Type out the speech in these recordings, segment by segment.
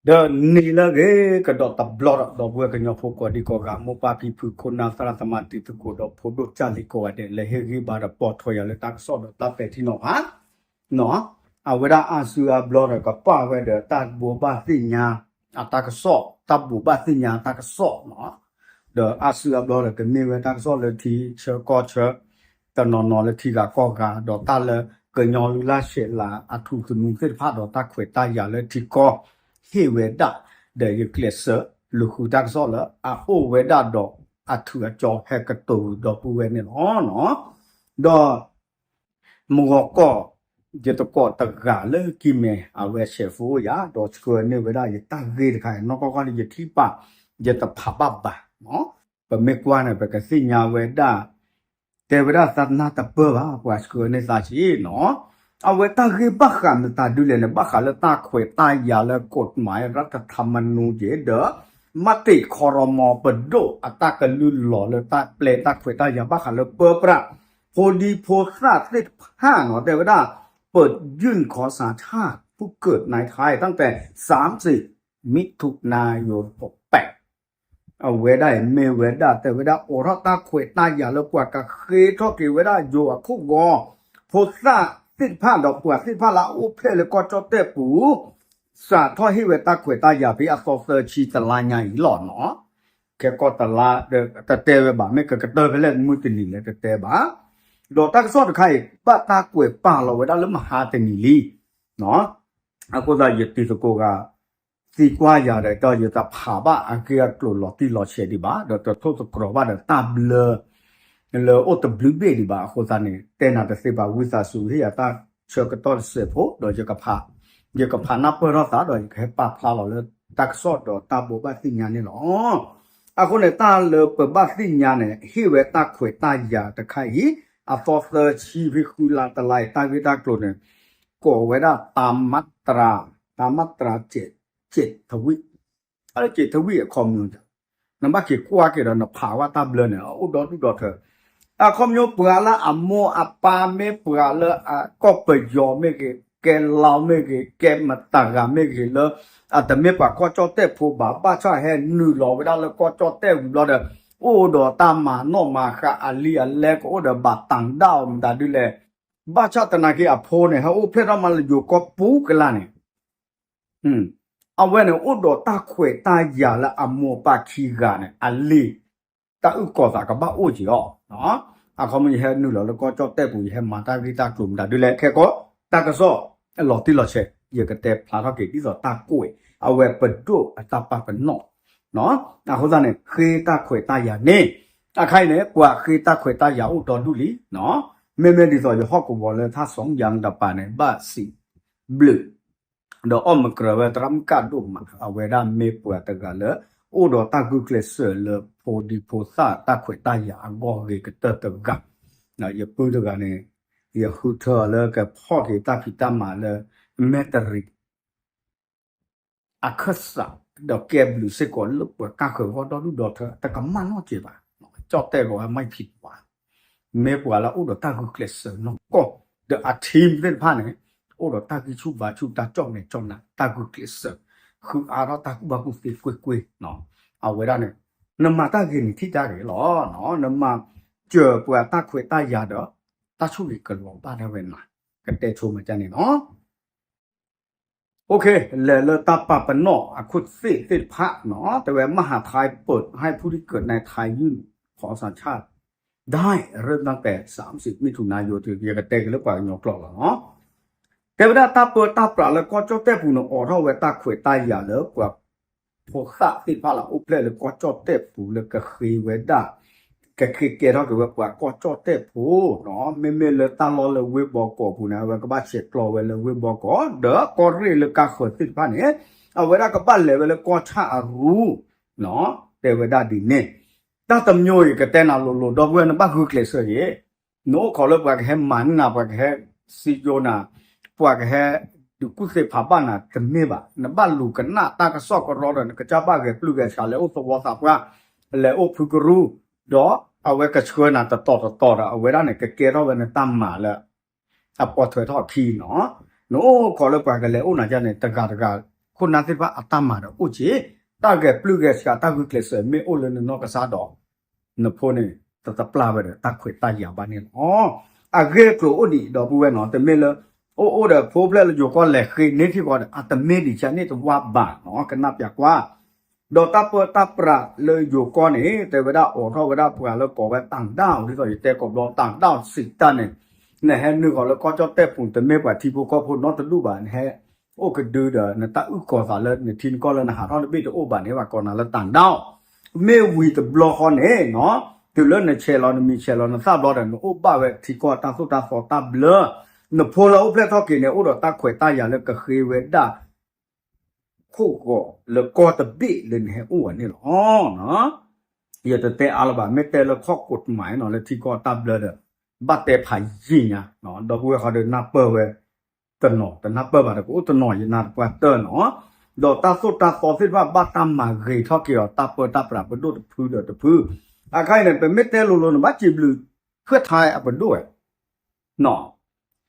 ဒီးနံၤလၢအဂ့ၤကဒီးတဘျီဒီး ဒီပုၢ်ဝဲၢ်ကညီဖိကိးဒံကိးဂၤ မိၢ်ပၢ်ဖံဖု ခိၣ်နၢ်သရၣ်သမါ တံၤသကိး ဒီးဖိဒိၣ်ကၢ်လံၤကိးဂၤဒဲး လဲၤဟ့ၣ်ဂံၢ်ဘါဒီးပိာ်ထွဲယၤလၢတၢ်ကစီၣ်ဒီးတၢ်ပဲာ်ထံနီၤဖး အဝဲဒၣ်အါစုအါဘျီဒီး ကပာ်ဝဲဒီးတၢ်ဘိးဘၣ်သ့ၣ်ညါအတၢ်ကစီၣ်, တၢ်ဘိးဘၣ်သ့ၣ်ညါတၢ်ကစီၣ်နီၤ. ဒီးအါစုအါဘျီဒီး ကမ့ၢ်ဝဲတၢ်ကစီၣ်လၢထံဆၢကီၢ်ဆၢ တနီၤနီၤလၢထံဂၤကီၢ်ဂၤ, ဒီးတၢ်လၢကညီလုၢ်လၢ်ဆဲးလၤအထူသနူသ့ၣ်တဖၣ် ဒီးတၢ်ခွဲးတၢ်ယာ်လၢထံကီၢ် ဟ့ၣ်ဝဲဒၣ်, ဒီးယကျဲးစၢးလူၤဃုတၢ်ကစီၣ်လၢအအိၣ်ဝဲဒၣ်ဒီးအထူးအကၠီ ဟဲကတိၤဒီပုၢ်ဝဲၢ်န့ၣ်လီၤ. ဒီး မုၢ်ဂီၤကီၢ် ယတကိးတဂၤလၢကံၢ်မဲ အဝဲဆဲးဖိအိၣ်ယၤ ဒီးဆှၢန့ၢ်ဝဲဒၣ်ယတၢ်ဂ့ၢ်တခါအံၤ နီၢ်ကီၢ်ကီၢ်န့ၣ် ယထံၣ်ပာ် ယတဖးဘၣ်ဘၣ်. ပမ့ၢ်ကွၢ်န့ၣ် ပကသ့ၣ်ညါဝဲဒၣ် တဲဝဲဒၣ်သးနၢ်တပၢၢ်ဘၣ် ပှၤဆှၢန့ၢ်သးဆံးနီၤ. အဝဲတၢ်ဂ့ၢ်ဘၣ်ဃးမတၤဒုလဲၣ်န့ၣ် ဘၣ်ဃးလၢတၢ်ခွဲးတၢ်ယာ်လၢ ကိးမၤရၢ်တထမနူက့ၤ ဒီး မတ့ၢ်ခီရမီပဒိၣ်အတၢ်ကလုၢ်လီၤလၢတၢ်ပျဲတၢ်ခွဲးတၢ်ယာ် ဘၣ်ဃးလၢပၢပြး ဖိဒံဖိသၣ်သ့ၣ်တဖၣ်နီၤ တဲဝဲဒၣ် ပယုၢ်ခီစးထၣ် ဖုကၢးနၢၤထါ တၢ်တဲ စၢမ်စံး မံထူနၢယိၤပပဲး အဝဲဒၣ်အံၤမ့ၢ်ဝဲဒၣ် တဲဝဲဒၣ်အိးထီၣ်တၢ်ခွဲးတၢ်ယာ်လၢပှၤကဃ့ထီၣ်က့ၤဝဲဒၣ်ယိၤအခိၣ်ဂီၤ ဖိသၣ်သ့ၣ်တဖၣ်ဒီးပှၤသ့ၣ်တဖၣ်လၢအအိၣ်ဖျဲၣ်လၢကီၢ်ကၠီၣ်တဲၣ်ပူၤ စးထီၣ်ဟ့ၣ်ဝဲတၢ်ခွဲးတၢ်ယာ်ဖဲအသီသၢဆံတလါညါအံၤလီၤနီၤ. ခဲကီၢ်တလါ တတဲဝဲဘၣ် မ့ၢ်ကကတၢၢ်ဖဲလဲၣ်မုၢ်တနံၤလဲၣ်တတဲဘၣ်. ဒီးတၢ်ကစီၣ်တခါအံၤ ဘၣ်တၢ်ကွဲးပာ်လီၤဝဲဒၣ်လၢမဟါတနံၤလံ အဃိသတးယတံၤသကိးဂၤ သံကွၢ်ယၤဒီး ယတဖးဘၣ်အဂ့ၢ်အကျိၤလီၤတံၢ်လီၤဆဲးဒံးဘၣ် ဒီးတထိၣ်သတြီၤဘၣ်ဒီးတၢ်ဘျၢ လၢအိၣ်တဘျုးဘ့ၣ်ဒံးဘၣ်အဃိသတးန့ၣ် တဲနၤတသ့ဘၣ် ဝံသးစူၤဟ့ၣ်ယၤတၢ်ဆၢကတီၢ်တစဲးဖိ ဒီးယကဖး ယကဖးနၢ်ပၢၢ်ထီၣ်သးဒီး ယကဟဲပာ်ဖျါလီၤလၢတၢ်ကစီၣ်ဒီးတၢ်ဘိးဘၣ်သ့ၣ်ညါန့ၣ်လီၤ. အဃိန့ၣ် တၢ်လၢပဘၣ်သ့ၣ်ညါန့ၣ် ဟ့ၣ်ဝဲတၢ်ခွဲးတၢ်ယာ်တခါအံၤ အသီသၢဆံဖဲဃုလါတလါအံၤ တၢ်ဂ့ၢ်တၢ်ကျိၤန့ၣ် ကိးဝဲဒၣ် တၢ်မၤတြၢ် တၢ်မၤတြၢ် ကဲးထဝံၣ် အကဲးထဝံၣ်အခီပညီ နဘၣ်က့ၤကွၢ်က့ၤဒီး နဖးဝဲတၢ်ဘျၢန့ၣ် အအိၣ်ဒီဒူၣ်ဒီထၢ အခီပညီပှၤလၢအမိၢ်အပၢ်မ့ၢ်ပှၤလၢအကီၢ်ပယီၤမ့ၢ်ဂ့ၤ, ကဲလီၤမ့ၢ်ဂ့ၤ, ကဲမတၤဂၤမ့ၢ်ဂ့ၤလၢ အတမ့ၢ်ပှၤကီၢ်ကၠီၣ်တဲၣ်ဖိဘၣ်, ဘၣ်ဆၣ်ဟဲနုာ်လီၤဝဲဒၣ်လၢကီၢ်ကၠီၣ်တဲၣ်ဝံၤဘျီဒီး အိၣ်ဒီးတၢ်မၤနီၣ်မၤဃါ အလံာ်အလဲကအိၣ်ဒီးဘၣ်တၢ်ဒၣ်အီၤမတၤဒုလဲၣ်. ဘၣ်ဆၣ်သနာ်က့အဖိန့ၣ် ဟဲအိၣ်ဖျဲၣ်ထီၣ်မးလၢယိၤကီၢ်ပူၤကလာ်န့ၣ် အဝဲန့ၣ်အိၣ်ဒီးတၢ်ခွဲးတၢ်ယာ်လၢအမိၢ်အပၢ်ခံဂၤန့ၣ် အလံာ် တၢ်အုၣ်ကီၤသးကဘၣ်အိၣ်က့ၤအီၤ, အခီပညီယဟဲနုာ်လီၤလၢကီၢ်ကၠီၣ်တဲၣ်ပူၤ ယဟဲမၤတၢ်ဂ့ၢ်တၢ်ကျိၤမတၤဒုလဲၣ် ခဲကီး တၢ်ကစီၣ်လီၤတံၢ်လီၤဆဲး ယကတဲဖျါထီၣ်က့ၤဒ်သိးတၢ်ကွဲး အဝဲပဒိၣ်အတၢ်ပာ်ပနီၣ် အဃိသတးန့ၣ် ဃ့တၢ်ခွဲးတၢ်ယာ်န့ၣ် အခါအံၤန့ၣ် ပှၤဃ့တၢ်ခွဲးတၢ်ယာ်အိၣ်ဒီဒူၣ်လံ, မ့မ့ၢ်ဒ်သိးယဟီၣ်ကဝီၤလၢထါစီယၣ်တပၤန့ၣ် ဘၣ်စံးဘျုး ဒီးအီၣ်မုၢ်ကြၢးဝဲသရၣ်မုၣ်ကၣ်ဒိၣ်မး အဝဲဒၣ်မ့ၢ်ပှၤတဂၤလၢ အိၣ်ဒီးတၢ်ဂုာ်ကျဲးစၢးလၢဖိဒံဖိသၣ်တၢ်ခွဲးတၢ်ယာ်အဂီၢ်ဂ့ၤကတၢၢ်တဂၤ, ယပုၢ်တဂၤန့ၣ် ယဃုထၢအီၤလၢကဖီၣ်က့ၤတၢ်ဖံးတၢ်မၤလၢ မဲၣ်တရံး အခၢၣ်စး ဒီးကဲဘျုးစ့ၢ်ကီးလၢပှၤကၢ်ဃၢၤဂီၢ်ဒီဒူၣ်ဒီထၢ တကမၣ်နီတစဲးဘၣ်, ကၠီၣ်တဲၣ်ဂီၤဝဲမ့ၢ်ဖံးပှၤ မ့ၢ်ပှၤလၢအိၣ်ဒီးတၢ်ဂုာ်ကျဲးစၢးနီၢ်ကီၢ် ဒီးအ team သ့ၣ်တဖၣ်န့ၣ် အိၣ်ဒီးတၢ်ဂံၢ်ဆူၣ်ဘါဆူၣ် တၢ်ကၠီၣ်မဲာ်ကၠီၣ်နါ တၢ်ဂုာ်ကျဲးစၢး ဃုအါထီၣ်တၢ်ကူၣ်ဘၣ်ကူၣ်သ့ကွ့ၢ်ကွ့ၢ်, အဝဲဒၣ်န့ၣ် နမၤတၢ်ဂ့ၤန့ၣ်ထံၣ်တၢ်ဂ့ၤလီၤ, နမၤစၢၤပှၤတၢ်ခွဲးတၢ်ယာ်ဒီး တၢ်ဆိၣ်ဂ့ၤကလီၤဘၣ်ဒၣ်ဝဲနၤ, ကတဲဆိမးကန့ၣ်လီၤ. လဲၤလၢတၢ်ပာ်ပနီၣ်အခိၣ်သ့ၣ်သ့ၣ်တဖၣ်နီၤ တဲဝဲ မဟါထဲ เปิดให้ผู้ที่เกิดในไทยยื่นขอสัญชาติได้ เริ่มตั้งแต่ สามสิบ มิถุนายน ယကတဲက့ၤလၢပှၤကညီကျိာ်လီၤနီၤ, တဲဝဲဒၣ်တၢ်ပၢတၢ်ပြးလၢကီၢ်ကၠီၣ်တဲၣ်ပူၤန့ၣ် အိးထီၣ်ဝဲတၢ်ခွဲးတၢ်ယာ်လၢပှၤ ဖိသၣ်သ့ၣ်တဖၣ်လၢအိၣ်ဖျဲၣ်လၢကီၢ်ကၠီၣ်တဲၣ်ပူၤလၢကဃ့ဝဲဒၣ် ကဃ့ကဲထီၣ်က့ၤဝဲပှၤကီၢ်ကၠီၣ်တဲၣ်ဖိနီၤ, မ့မ့ၢ်လၢတၢ်လီၢ်လၢဝ့ၢ်ဘီကီးပူၤန့ၣ် အဝဲကဘၣ်ဆဲးကျိးဝဲလၢဝ့ၢ်ဘီကီး ဒီးကီၢ်ရ့ၣ်လၢကၢ်ဃၢၤသ့ၣ်တဖၣ်န့ၣ် အဝဲဒၣ်ကဘၣ်လဲၤဝဲလၢကီၢ်ဆၣ်အရူ တဲဝဲဒၣ်ဒ်န့ၣ်, တၢ်တမျိုးအံၤကတဲနၤလိၤလိၤ ဒီပုၢ်ဝဲၢ်နဘၣ်ဂုာ်ကျဲးစၢးက့ၤ နအိၣ်ခိးလၢပှၤကဟဲမၤန့ၢ်နၤ ပှၤကဟဲစံယိနၤ ပှၤကဟဲဒုးကူၣ်သ့ဖးဘၣ်နၤတမ့ၢ်ဘၣ်, နဘၣ်လူၤကနၣ်တၢ်ကစီၣ်ကရီဒီး နကစၢ်ဘၣ်ဂဲၤပျုၢ်ဂဲၤဆှး လဲၤအိၣ်သဝီသးပှၢ် လဲၤအိၣ်ဖုကရူၢ်, ဒီးအဝဲကဆှၢနၤတတီၤတတီၤဒီး အဝဲဒၣ်န့ၣ် ကကဲထီၣ်ဝဲနတၢ်မၤလၢ အပိာ်ထွဲထီၣ်အခံနီၤ, နအိၣ်ခိးလၢပှၤကလဲၤအိၣ်နၤကန့ၣ် တဂၤတဂၤ ခိၣ်နၢ်သ့ၣ်တဖၣ်အတၢ်မၤဒီးအိၣ်က့ၤ, တၢ်ဂဲၤပျုၢ်ဂဲၤဆှးတၢ်ဂုာ်ကျဲးစၢးမ့ၢ်အိၣ်လၢနနီၢ်ကစၢ်ဒီး နဖိန့ၣ် တတပျၢ်ဝဲဒီးတၢ်ခွဲးတၢ်ယာ်ဘၣ်န့ၣ်လီၤ. အဂ့ၢ်အကျိၤအိၣ်ဒံး ဒီပုၢ်ဝဲၢ်နီၤ, တမ့ၢ်လၢ အိၣ်အိၣ်ဒီးဖိအိၣ်ဖျဲၣ်လၢယိၤကီၢ်လဲၤဃ့န့ၢ်ထံကီၢ်ဒီး အတမ့ၢ်ဒံးဆါန့ၣ်တဝါဘၣ်နီၤ, ကနၣ်ပျးကွၢ် ဒီးတၢ်ပၢတၢ်ပြးလၢယိၤကီၢ်န့ၣ် တဲဝဲဒၣ်အိးထီၣ်ဝဲဒၣ်ပှၤလၢကိးဝဲတၢင်ဒၣ် ဒ်သိးယတဲကိးဘျီ တၢင်ဒၣ်စံးတၢ်န့ၣ်, နဟဲနုာ်ဃီၤလၢကီၢ်ကၠီၣ်တဲၣ်ပူၤ တမ့ၢ်ပှၤထံဖိကီၢ်ဖိနီတဒူၣ်ဘၣ်, နဟဲအိၣ်ကဒုဒီးနတၢ်အုၣ်ကီၤသးလၢနထံနကီၢ်လၢနဟးထီၣ်တဘ့ၣ်တအိၣ်ဘၣ်န့ၣ် ပှၤကိးနၤလၢတၢင်ဒၣ် မ့ၢ်ဝံၤတဘျီဃီန့ၣ်နီၤ, တုၤလၢနဆဲးလီၤနမံၤဆဲးလီၤနသၣ်ဘျီဒီး နအိၣ်ဘၣ်ဝဲထံကီၢ်တၢ်သိၣ်တၢ်သီတၢ်ဘျၢ, နဖိလၢအိၣ်ဖျဲၣ်ထီၣ်က့ၤန့ၣ် အိၣ်ဒီးတၢ်ခွဲးတၢ်ယာ်လၢကဃ့ဝဲဒၣ် ခိၣ်ဂီၤလၢကီၢ်တဘ့ၣ်လၢနဟဲအိၣ်ဝဲန့ၣ်လီၤ. ယတတဲအါလၢၤဘၣ် မ့ၢ်တဲလၢခီၣ်ကိးတမးနီၤ လၢထံကီၢ်တၢ်ဘျၢဒီး ဘၣ်တဲဖးယံာ်ညါ, ဒီပုၢ်ဝဲၢ်ဃီဒီးနၢ်ပၢၢ်ဝဲတနီၤ တနၢ်ပၢၢ်ဘၣ်ဒီး ကအိၣ်တနီၤယနၤတပှၢ်တၢၢ်နီၤ, ဒီးတၢ်သိၣ်တၢ်သီသ့ၣ်တဖၣ်ဘၣ်တၢ်မၤဂ့ၤထီၣ်က့ၤအီၤ တၢ်ပၢတၢ်ပြးပဒိၣ်တဖုဒီးတဖု, အခါအံၤန့ၣ် ပမ့ၢ်တဲလိၤလိၤန့ၣ် ဘၣ်စံးဘျုး ဖၢၣ်ထါအပဒိၣ်ဝဲ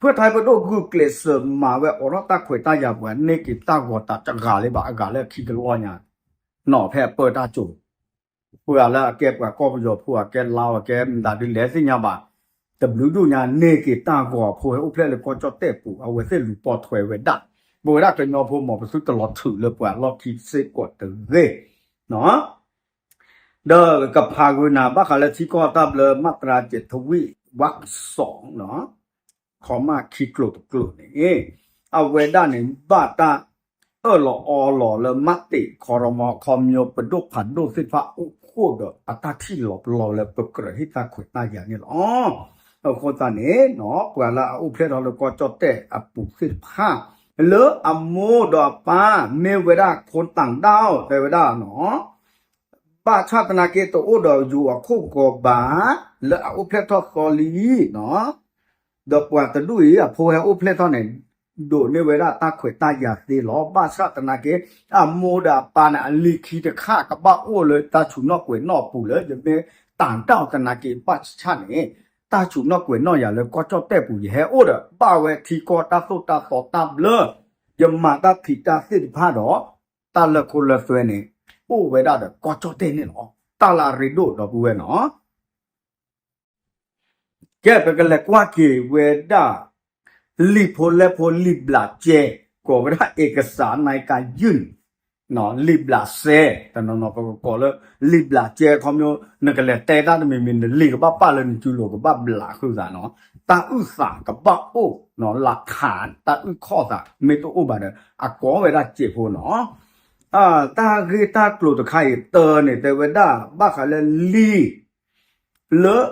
ဖၢၣ်ထါပဒိၣ်ဂုာ်ကျဲးစၢးမၤဝဲအိးထီၣ်တၢ်ခွဲးတၢ်ယာ်ပှၤန့ၢ်က့ၤတၢ်ဂီၤတၢ်တဂၤလၢၤဘၣ် အဂၤလၢခံကလီညါ, နီၤဖဲအပၢတၢ်စိၤ, ပှၤလၢအကဲပှၤကီၢ်ပယီၤဖိ အကဲလါ အကဲမတၤဒ်လဲၣ်သ့ၣ်ညါဘၣ်, တဘျုးဒူၣ်ညါန့ၢ်က့ၤတၢ်ဂီၤဖိဟဲအိၣ်ဖျဲၣ်လၢကီၢ်ကၠီၣ်တဲၣ်ပူၤ အဝဲသ့ၣ်လူၤပိာ်ထွဲဝဲဒၣ်, ပဝဲဒၣ်ကညီဖိမ့ၢ် ပသုတလီၤထုးလၢပှၤလီၢ်ခံစ့ၢ်ကီးတဂ့ၤ ဒီးကဖးဂုာ်နၤ ဘၣ်ဃးလၢထံကီၢ်တၢ်ဘျၢ မၤတြၤ ကၠဲးထဝံၣ် ဝးစီၣ် ခီမးခံကျိၤတကျိၤန့ၣ် အဝဲဒၣ်န့ၣ် ဘၣ်တၢ်အၢၣ်လီၤအီလီၤလၢ မၤတ့ၢ် ခီရမီ ခီမညိ ပဒိၣ်ဖးဒိၣ်သ့ၣ်တဖၣ်အိၣ်ဃိၣ်ဒီးအတၢ်ထံၣ်လီၤပလီၢ်လၢပကြၢးဟ့ၣ်တၢ်ခွဲးတၢ်ယာ်န့ၣ်လီၤ. အဃိသတးန့ၣ် ပှၤလၢအအိၣ်ဖျဲၣ်ထီၣ်လၢကီၢ်ကၠီၣ်တဲၣ်အပူၤသ့ၣ်တဖၣ် လၢအမိၢ်ဒီးအပၢ် မ့ၢ်ဝဲဒၣ်ခိၣ်တၢင်ဒၣ် တဲဝဲဒၣ်နီၤ ဘၣ်ဆၣ်သနာ်က့တအိၣ်ဒီးယိၤအခိၣ်ဂီၤဘၣ် လၢအအိၣ်ဖျဲၣ်ထီၣ်သီလံနီၤ, ဒီးပှၤတဒူၣ်အံၤ အဖိဟဲအိၣ်ဖျဲၣ်ထီၣ်န့ၣ် ဒိးန့ၢ်ဝဲဒၣ်တၢ်ခွဲးတၢ်ယာ်သ့လီၤ. ဘၣ်ဆၣ်သနာ်က့ အမိၢ်ဒီးအပၢ်န့ၣ် အလံၤခံတခါ ကဘၣ်အိၣ်လၢတၢ်ဆူၣ်နီၣ်ကွဲးနီၣ်အပူၤလၢ ယမ့ၢ်တၢ်ဒၣ်သနာ်က့ ဘၣ်ဆၣ်န့ၣ် တၢ်ဆူၣ်နီၣ်ကွဲးနီၣ်ယၤလၢကီၢ်ကၠီၣ်တဲၣ်ပူၤ ယဟဲအိၣ်ဒီး ဘၣ်ဝဲထံကီၢ်တၢ်သိၣ်တၢ်သီတၢ်ဘျၢ ယမၤတၢ်ဖံးတၢ်သ့ၣ်တဖၣ်ဒီး တၢ်လၢခိလၢသွဲန့ၣ် အိၣ်ဝဲဒၣ်ဒီးကီၢ်ကၠီၣ်တဲၣ်န့ၣ်လီၤ. တၢ်လၢအရ့ဒိၣ်ဒီပုၢ်ဝဲၢ်နီၤ ကဲ ပကလဲၤကွၢ်က့ၤဝဲဒၣ် လံာ်ဖိလဲၢ်ဖိလံာ်ဘျးကဲ ကိးဝဲဒၣ် เอกสารในการยื่น လံာ်ဘျးစဲ တနီၤနီၤပကကိးလၢ လံာ်ဘျးကဲ ခီဖျိ နကလဲၤတဲတၢ်တမံၤမံၤ နလံာ်ကဘၣ်ပာ်လၢနစုလိၤ ကဘၣ်ဘျးဃုာ်သးနီၤ, တၢ်အုၣ်သးကဘၣ်အိၣ်နီၤ လၢခး တၢ်အုၣ်ခီၣ်သး မ့ၢ်တအိၣ်ဘၣ်ဒီး အကိးဝဲဒၣ်စဲးဖိနီၤ တၢ်ဂ့ၢ်တၢ်ကျိၤတခါအံၤ တၢ်န့ၣ်တဲဝဲဒၣ် ဘၣ်ဃးလၢလံာ် လၢ အိၣ်ဒီးတၢ်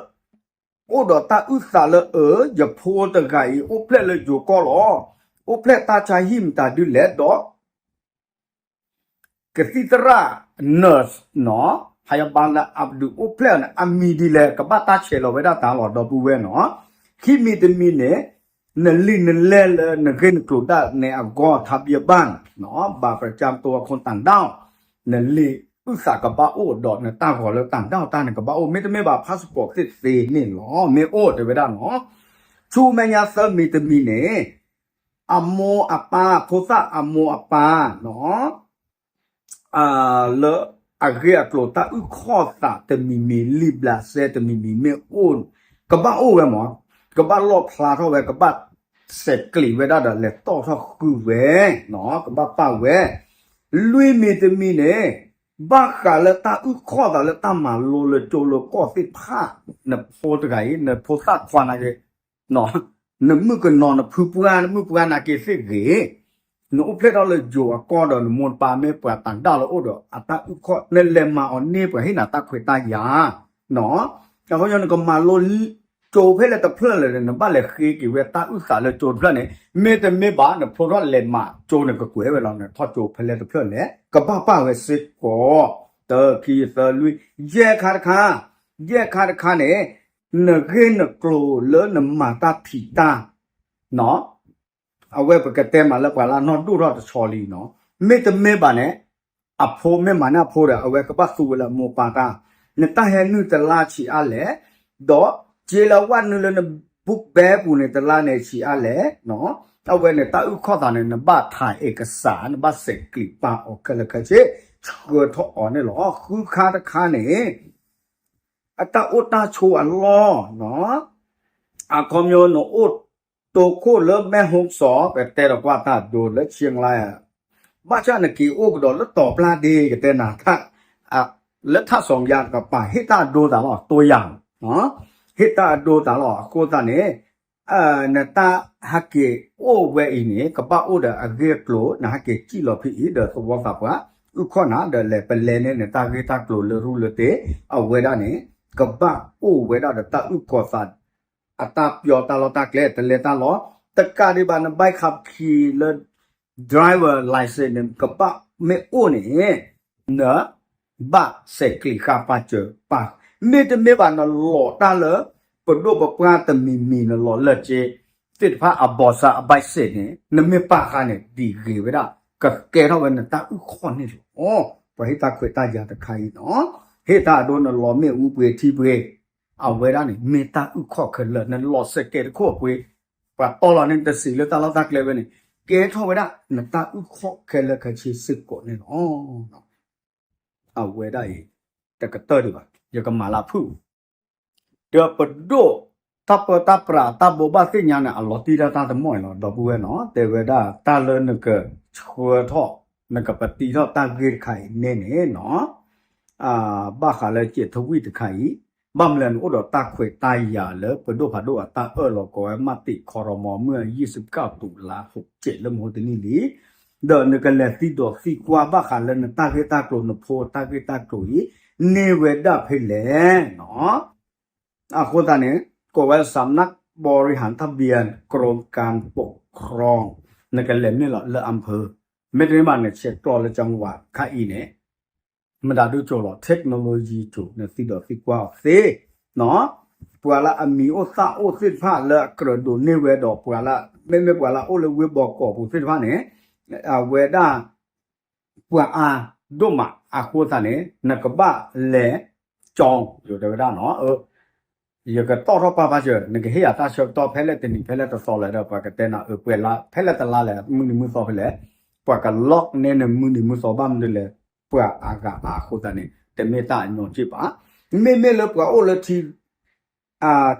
အုၣ်သးလၢအၢ ယဖိတဂၤအံၤ အိၣ်ဖျဲၣ်လၢယိၤကီၢ်လီၤ. အိၣ်ဖျဲၣ်တၢ်ဆါဟံၣ်မတၤဒ်လဲၣ်ဒီး ကသံၣ်သရၣ် nurse နီၤ พยาบาลလၢအဒုးအိၣ်ဖျဲၣ်န့ၣ် အမံၤဒ်လဲၣ် ကဘၣ်တၢ်ဆဲးလီၤဝဲဒၣ်တၢ်လီၤ ဒီပုၢ်ဝဲၢ်နီၤ. ခံမံၤတမံၤန့ၣ် နလံာ်နလဲၢ်လၢနဂ့ၢ်နကျိၤဒၣ်နဲအဂီၢ် ทะเบียนบ้านနီၤ บัตรประจำตัวคนต่างด้าว နလံာ်အုၣ်သးကဘၣ်အိၣ်ဒီးနတၢ်ဂီၤလၢတၢ်ဒၣ်တၢ်န့ၣ်ကဘၣ်အိၣ် မ့တမ့ၢ်ဘၣ် passport သ့ၣ်သ့န့ၣ်လီၤ မ့ၢ်အိၣ်တဲဝဲဒၣ်နီၤ. ဆူမဲာ်ညါသၢမံၤတမံၤန့ၣ် အမိၢ်အပၢ် ဖိသၣ်အမိၢ်အပၢ်နီၤ လၢအဂ့ၢ်အကျိၤတၢ်အုၣ်ခီၣ်သးတမံၤမံၤ လံာ်ဘျးစဲတမံၤမံၤမ့ၢ်အိၣ် ကဘၣ်အိၣ်ဝဲမး ကဘၣ်လီၣ်ဖျါထီၣ်ဝဲ ကဘၣ်စဲးကျံးဝဲဒၣ်ဒီးလဲၤတီၣ်ထီၣ်ဃုာ်ဝဲနီၤ ကဘၣ်ပာ်ဝဲ လွံၢ်မံၤတမံၤန့ၣ် ဘၣ်ဃးလၢတၢ်အုၣ်ခီၣ်သးလၢတၢ်မၤလိလၢကၠိလၢကီၢ်သ့ၣ်တဖၣ် နဖိတဂၤအံၤ နဖိသၣ်ခွါနာ်က့ နမုၣ်ကနီၤနဖုပှၢ် နမုၣ်ပှၢ်နာ်က့သ့ၣ်ဂ့ၤ နအိၣ်ဖျဲၣ်ထီၣ်လၢယိၤအကီၢ်ဒီးနမိၢ်နပၢ်မ့ၢ်ပှၤတၢ်ဒၣ်လၢအိၣ်ဒီးအတၢ်အုၣ်ခီၣ် နလဲၤမၤအီၤန့ၢ်ပှၤဟ့ၣ်နၤတၢ်ခွဲးတၢ်ယာ် အဃိညါနကမၤလိကၠိဖဲလဲၣ်တဖျၢၣ်လဲၣ် နဘၣ်လဲၤဃ့က့ၤဝဲတၢ်အုၣ်သးလၢကၠိတဖျၢၣ်န့ၣ် မ့တမ့ၢ်ဘၣ် နဖျိထီၣ်လဲၤမၤကၠိန့ၣ် ကကွဲးဝဲလီၤ နထီၣ်ကၠိဖဲလဲၣ်တဖျၢၣ်လဲၣ် ကဘၣ်ပာ်ဝဲစ့ၢ်ကီး တၢ ခံ သၢ လွံၢ် ယဲၢ်ခါတခါ ယဲၢ်ခါတခါန့ၣ် နဂ့ၢ်နကျိၤလၢနမၤတၢ်ဖံးတၢ် အဝဲပကတဲမးလၢပှၤလၢအနီၢ်ဒိၣ်ထီၣ်တဆီလံနီၤ မ့တမ့ၢ်ဘၣ်န့ၣ် အဖိမ့ၢ်မၤန့ၢ်အဖိဒီး အဝဲကဘၣ်သူဝဲလၢအမိၢ်ပၢ်တၢ် နတၢ်ဟဲနုာ်တလါဆံးအါလဲၣ် ဒီးစ့လၢအဝဲနုာ်လၢန book bag ပူၤန့ၣ် တလါန့ၣ်ဆံးအါလဲၣ်နီၤ အဝဲန့ၣ် တၢ်အုၣ်ခီၣ်သးန့ၣ် နဘၣ်ထးအ့ၣ်ကစၢ် နဘၣ်စဲးကျံးပာ်အီၤခဲလၢာ်ခဲဆ့ ဆှၢထီၣ်အီၤန့ၣ်လီၤ. ဃုခါတခါန့ၣ် အတၢ်အိၣ်တၢ်ဆိးအလီၢ် အခီပညီနအိၣ်တိခိၣ်လၢမဲၢ်ဟိၣ်စီၤ ပတဲဒီးကွၢ်တၢ်ဒိလၢဆံလါ ဘၣ်ဆၣ်နက့ၤအိၣ်ကဒီးလၢတီၤပျၢ်ဒ့ ကတဲနၤ လၢထးစီၤယၤကပၤ ဟ့ၣ်တၢ်အဒိသးလီၤ တိယၤ ဟ့ၣ်တၢ်အဒိသးလီၤ. အဃိသတးန့ၣ် နတၢ်ဟဲက့ၤအိၣ်ဝဲအံၤန့ၣ် ကဘၣ်အိၣ်ဒီးအဂ့ၢ်အကျိၤ နဟဲက့ၤစံၣ်လီၤဖဲအံၤဒီးသဝီသးပှၢ် အုၣ်ခီၣ်နၤဒီးလဲၤပလဲန့ၢ်နတၢ်ဂ့ၢ်တၢ်ကျိၤလၢရူလၢတ့ၢ် အဝဲဒၣ်န့ၣ် ကဘၣ်အိၣ်ဝဲဒၣ်ဒီးတၢ်အုၣ်ကီၤသး အတၢ်ပျီတၢ်လီၢ်တၢ်ကျဲ တလဲၤတၢ်လီၤ တကးဒံးဘၣ် နဘၣ်ခးခံလၢ driver license န့ၣ် ကဘၣ်မ့ၢ်အိၣ်န့ၣ် န ဘၣ်စဲးကျံးဃာ်ပာ်စၢၤပာ်, မ့တမ့ၢ်ဘၣ်နလီၤတၢ်လၢ ပဒိၣ်ပပှၢ်တမံၤမံၤ နလီၤလၢက့ သ့ၣ်တဖၣ်အဘီစၢအဘၣ်စဲးန့ၣ် နမ့ၢ်ပာ်ဃာ်န့ၣ် ဒ်ဂ့ၤဝဲဒၣ် ကကဲထီၣ်ဝဲနတၢ်အုၣ်ခီၣ်န့ၣ်လီၤ. ပှၤဟ့ၣ်တၢ်ခွဲးတၢ်ယာ်တခါအံၤနီၤ ဟ့ၣ်တၢ်အဒိ နလီၤမ့ၣ်အူပှ့ၤထံပှ့ၤ အဝဲဒၣ်န့ၣ် မ့ၢ်တၢ်အုၣ်ခီၣ်ခဲလၢာ် နလီၤစဲးကဲးတခိၣ်အပှ့ၤ ပှၤတီၢ်လီၤန့ၣ် တစံးလၢတၢ်လီၢ်တၢ်ကျဲဝဲန့ၣ် ကဲထီၣ်ဝဲဒၣ် နတၢ်အုၣ်ခီၣ်ခဲလၢာ်ခဲဆ့စ့ၢ်ကီးန့ၣ်လီၤ. အဝဲဒၣ်အံၤ တကတၢၢ်ဒံးဘၣ် ယကမၤလၢဖုၣ် ဒီးပဒိၣ် တၢ်ပၢတၢ်ပြးတၢ်ဘိးဘၣ်သ့ၣ်ညါန့ၣ် အလီၤတံၢ်ဒၣ်တၢ်တမီၢ်အံၤလီၤ ဒီပုၢ်ဝဲၢ်နီၤ တဲဝဲဒၣ်တၢ်လၢနကဆှၢထီၣ် နကပတံထီၣ်တၢ်ဂ့ၢ်တခါအံၤန့ၣ်န့ၣ်နီၤ ဘၣ်ဃးလၢက့ၤထဝံၣ်တခါအံၤ ဘၣ်မနုၤလဲၣ်နအိၣ်ဒီးတၢ်ခွဲးတၢ်ယာ်လၢပဒိၣ်ဖးဒိၣ်အတၢ်အၢၣ်လီၤကိးဝဲ မးတံာ်ခီရမီ မုၢ်ယံၤစကၢ်တူးလါဟိးစဲးလၢမဟိတနံၣ်လံ ဒီးနကလဲၤသံဒိးသံကွၢ်ဘၣ်ဃးလၢနတၢ်ဂ့ၢ်တၢ်ကျိၤနဖိတၢ်ဂ့ၢ်တၢ်ကျိၤအံၤ န့ၢ်ဝဲဒၣ်ဖဲလဲၣ်နီၤ အဃိသတးန့ၣ် ကိးဝဲ สำนักบริหารทะเบียน กรมการปกครอง နကလဲၤမ့ၢ်လီၤလၢ อำเภอ မ့တမ့ၢ်ဘၣ်နဆဲးကျိးလၢ จังหวัด ခါအံၤန့ၣ် မတၤဒုကၠိလီၤ technology ကၠိ နသံဒိးသံကွၢ်အီၤသ့ ပှၤလၢအမံၤအိၣ်သၣ်အိၣ်သ့ၣ်တဖၣ်လၢအကြၢးဒိးန့ၢ်ဝဲဒီးပှၤလၢ မ့မ့ၢ်ပှၤလၢအအိၣ်လၢဝ့ၢ်ဘီကီးပူၤသ့ၣ်တဖၣ်န့ၣ် အဝဲဒၣ် ပှၤအါဒိၣ်မးအဃိသတးန့ၣ် နကဘၣ်လဲၤ ကၠီ ယတဲဝဲဒၣ်နီၤ ယကတီၢ်ထီၣ်ပာ်ဖးစၢၤ နကဟ့ၣ်ယၤတၢ်ဆၢကတီၢ်ဖဲလဲၣ်တနံၤဖဲလဲၣ်တသီလဲၣ်ဒီး ပှၤကတဲနၤအၢ ပှဲၤလါ ဖဲလဲၣ်တလါလဲၣ် မုၢ်နံၤမုၢ်သီဖဲလဲၣ် ပှၤက lock န့ၢ်နမုၢ်နံၤမုၢ်သီဘၣ်မနုၤလဲၣ် ပှၤအါဂၤအါအဃိသတးန့ၣ် တမ့ၢ်တၢ်အညီက့ၢ်ဘၣ်. မ့မ့ၢ်လၢပှၤအိၣ်လၢ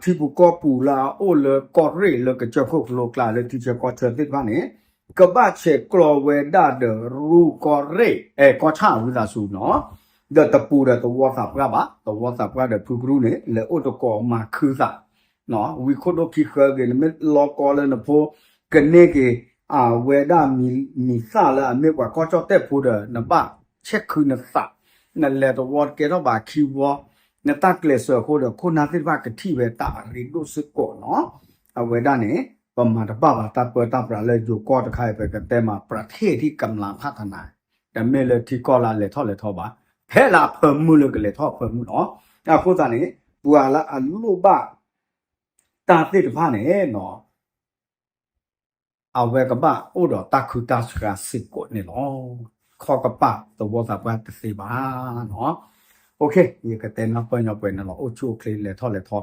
ထံပူၤကီၢ်ပူၤလၢအအိၣ်လၢကီၢ်ရ့ၣ်လၢကစၢၢ်ခိၣ်ကလိကျါလၢထံဆၢကီၢ်ဆၢသ့ၣ်တဖၣ်န့ၣ် ကဘၣ်ဆဲးကျိးဝဲဒၣ်ဒီးရူကီၢ်ရ့ၣ် အဲ ကီၢ်ဆၣ်ဝံသးစူၤနီၤ ဒီးတပူၤဒီးသဝီသးပှၢ်ဘၣ် သဝီသးပှၢ်ဒီးဖုကရူၢ်န့ၣ် လဲၤအိၣ်တကိးမၤခုသး ဝံၤခိၣ်ဒိၣ်ခံဃၢဂ့ၤ နမ့ၢ်လီၤကီလၢနဖိ ကန့ၢ်က့ၤ အဝဲဒၣ်မံၤသၣ်လၢအမ့ၢ်ပှၤကီၢ်ကၠီၣ်တဲၣ်ဖိဒီး နဘၣ်ဆဲးခုနသး နလဲၤတဝီတကဲထီၣ်ဘၣ်ခံဝီ နတၢ်ကျဲးစၢးအဃိဒီး ခိၣ်နၢ်သ့ၣ်တဖၣ်ကထံၣ်ဝဲတၢ်အရ့ဒိၣ်စ့ၢ်ကီးနီၤ အဝဲဒၣ်န့ၣ် ပမၤတဘၣ်ဘၣ်တၢ်ပၢတၢ်ပြးလၢယိၤကီၢ်တခါအံၤ ပကတဲမး ประเทศที่กำลังพัฒนา တမ့ၢ်လၢထံကီၢ်လၢအလဲၤထီၣ်လဲၤထီဘၣ် ဖဲလၢအဖၢမုၢ်လၢကလဲၤထီၣ်အဖၢမုၢ်လီၤ. အဃိသတးန့ၣ် ပှၤလၢအလိၣ်ဘၣ် တၢ်သ့ၣ်တဖၣ်န့ၣ်နီၤ အဝဲကဘၣ်အိၣ်ဒီးတၢ်ခုတၢ်စှၤစ့ၢ်ကီးန့ၣ်လီၤ. ခီကပာ်သဝီသးပှၢ်တသ့ဘၣ်နီၤ. ယကတဲနၢ်ပၢၢ်ညီပှဲၤန့ၣ်လီၤ. အိၣ်ဆူၣ်အိၣ်ချ့ လဲၤထီၣ်လဲၤထီ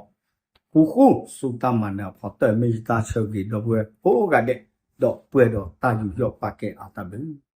ဃူဃူ ဆူတၢ်မၤနၢၤအဖီတၢၢ် မ့ၢ်ယတၢ်ဆၢဂ့ၤဒီပုၢ်ဝဲၢ်ကိးဂၤဒဲး ဒီးပှဲၤဒီးတၢ်ယူးယီၣ်ပာ်ကဲအါတၢ်ဘျုး